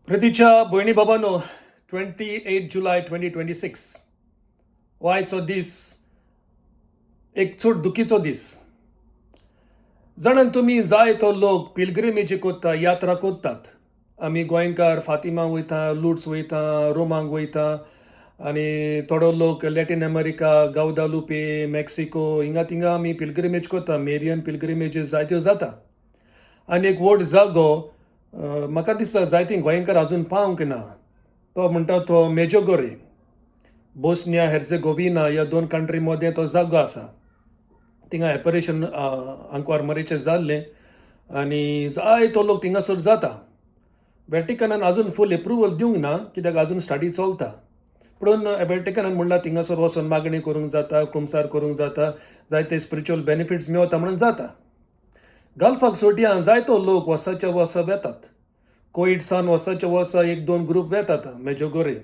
प्रितीच्या भयणी बाबांनो, 28 July 2026 हो आयचो दीस एक चड दुखीचो दीस. जाणान तुमी, जायतो लोक पिलग्रिमेजी कोत्ता, यात्रा कोत्तात. आमी गोंयकार फातिमा वयता, लुड्स वयता, रोमाक वयता आनी थोडो लोक लॅटीन अमेरिका, गावदालुपे, मेक्सिको, हिंगा थिंगा आमी पिलग्रिमेज कोत्ता. मेरियन पिलग्रिमेजीस जायत्यो जाता आनी एक व्हड जागो, म्हाका दिसता जायतीं गोंयकार अजून पावंक ना, तो म्हणटा तो मेजोगोरे. बोस्निया हेर्जेगोविना ह्या दोन कंट्री मदें तो जागो आसा. थिंगा एपरेशन आंकवार मरेचें जाल्लें आनी जायतो लोक थिंगासर जाता. वेटिकनान अजून फूल एप्रुवल दिवंक ना, कित्याक अजून स्टडी चलता. पूण वेटिकनान म्हणलां, थिंगासर वचोन मागणी करूंक जाता, कुमसार करूंक जाता, जायते स्पिरिच्युअल बेनिफिट्स मेवता म्हणून जाता. गल्फाक सोडयां जायतो लोक वर्साच्या वर्सा वेतात. कोविड सावन वर्साच्या वर्सा एक दोन ग्रूप वेतात मेजोगोरे.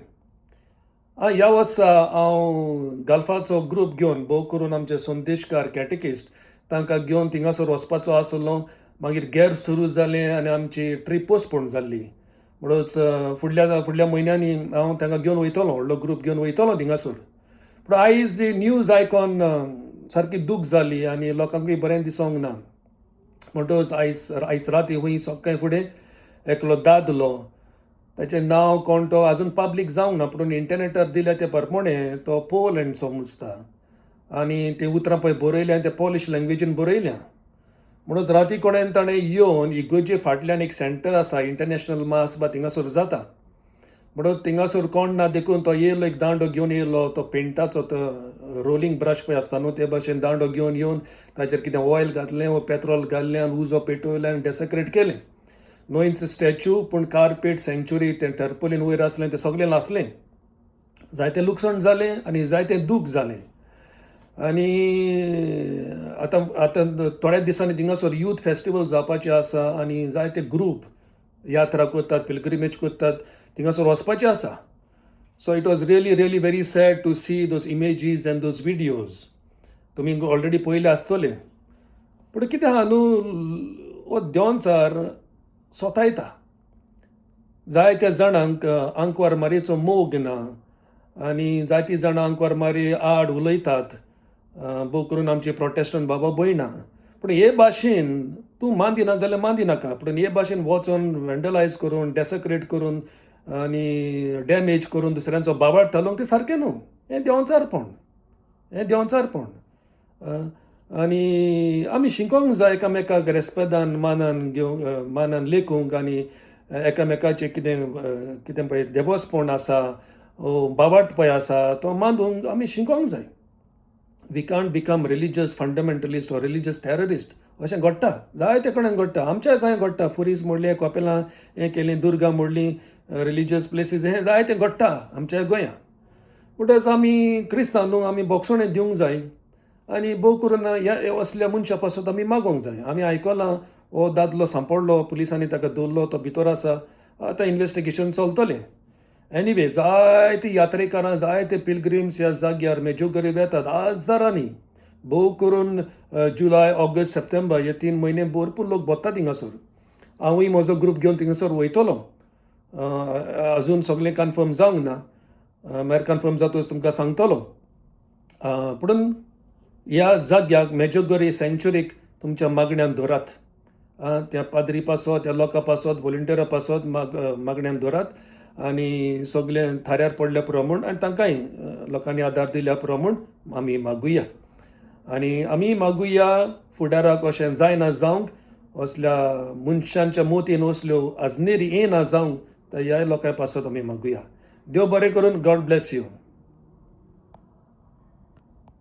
ह्या वर्सा हांव गल्फाचो ग्रूप घेवन, भोव करून आमचे संदेशकार, कॅटेकिस्ट, तांकां घेवन थिंगासर वचपाचो आसलो. मागीर गैर सुरू जालें आनी आमची ट्रीप पोस्टपोन जाल्ली. म्हणूच फुडल्या फुडल्या म्हयन्यांनी हांव तांकां घेवन वयतलो, व्हडलो ग्रूप घेवन वयतलो थिंगासर. पूण आयज दी न्यूज आयकोन सारकी दूख जाली आनी लोकांकूय बरें दिसोंक ना. म्हणटकच आयज आयज राती खंय सकाळीं फुडें एकलो दादलो, ताचें नांव कोण तो अजून पब्लीक जावंक ना, पूण इंटरनेटार दिल्या ते प्रमाणे तो पोलंडचो मुजता आनी तीं उतरां पळय बरयल्या ते पोलिश लँग्वेजीन बरयल्या. म्हणून राती कडेन ताणें येवन इगर्जे फाटल्यान एक सेंटर आसा, इंटरनॅशनल मास बा थिंगासर जाता. म्हणून थिंगासर कोण ना देखून तो येयलो, एक दांडो घेवन येयलो. तो पेंटाचो तो रोलिंग ब्रश पळय आसता न्हू, ते भाशेन दांडो घेवन येवन ताचेर कितें ऑयल घातलें वो पेट्रोल घातलें आनी उजो पेटवयलें आनी डेसेक्रेट केलें. न्हयच स्टॅच्यू, पूण कार्पेट, सँक्चुरी, तें टर्पोलीन वयर आसलें तें सगळें लासलें. जायतें लुकसाण जालें आनी जायतें दूख जालें. आनी आतां आतां थोड्या दिसांनी थिंगासर यूथ फेस्टिवल जावपाचें आसा आनी जायते ग्रूप यात्रा करतात, पिलग्रिमेज करतात, थिंगासर वचपाचें आसा. So it was really really very sad to see those images and those videos. तुमी ऑलरेडी पळयले आसतले. पूण कितें आहा न्हू, हो देंवचार सोतायता जायत्या जाणांक. आंकवार मारयेचो मोग ना आनी जायतीं जाणां आंकवार मारये आड उलयतात, भोव करून आमचे प्रोटेस्टंट बाबा भयणां. पूण हे भाशेन तूं मांदिना जाल्यार मांदिनाका, पूण हे भाशेन वचोन वेंडलायज करून, डेसेक्रेट करून आनी डॅमेज करून दुसऱ्यांचो बाबाट घालूंक तें सारकें न्हू. हें देंवचारपण, हें देंवचारपण. आनी आमी शिकोंक जाय एकामेकाक रेस्पेदान, मानान घेवंक, मानान लेखूंक आनी एकामेकाचें कितें कितें पळय देवस्पण आसा, बाबार्थ पळय आसा, तो मानूंक आमी शिकोंक जाय. We can't become religious fundamentalist or religious terrorist. अशें घडटा, जायते कडेन घडटा, आमच्या गोंयांत घडटा. फुरीस मोडलें, कपेलां हें केलीं, दुर्गां मोडलीं, रिलिजियस प्लेसीस, हें जायतें घडटा आमच्या गोंयांत. म्हणटच आमी क्रिस्तांव न्हू, आमी भोगसणें दिवंक जाय आनी भोव करून ह्या असल्या मनशा पासत आमी मागोंक जाय. आमी आयकलां, हो दादलो सांपडलो, पुलिसांनी ताका दवरलो, तो भितर आसा, आतां इन्वेस्टिगेशन चलतलें. एनिवे, जायते यात्रेकारां, जायते पिलग्रिम्स ह्या जाग्यार मेजोगोरे वेतात हजारांनी. भोव करून जुलय, ऑगस्ट, सप्टेंबर हे 3 म्हयने भरपूर लोक भोंवता थिंगासर. हांवूय म्हजो ग्रूप घेवन थिंगासर वयतलो. अजून सगळें कन्फर्म जावंक ना, मागीर कन्फर्म जातकच तुमकां सांगतलो. पुणून ह्या जाग्याक, मेजोगोरी सँक्चुरीक तुमच्या मागण्यान धरात. त्या पाद्री पासत, त्या लोकां पासत, वॉलंटियरा पासत मागण्यान धरात आनी सगळें थाऱ्यार पडल्या पुरो म्हूण आनी तांकांय लोकांनी आदार दिल्या पुरो म्हूण आमी मागुया. आनी आमी मागुया, फुडाराक अशें जायना जावंक, असल्या मनशांच्या मोतीन असल्यो आजनेरी येना जावंक, तर ह्या लोकां पासत आमी मागुया. देव बरें करून. God bless you.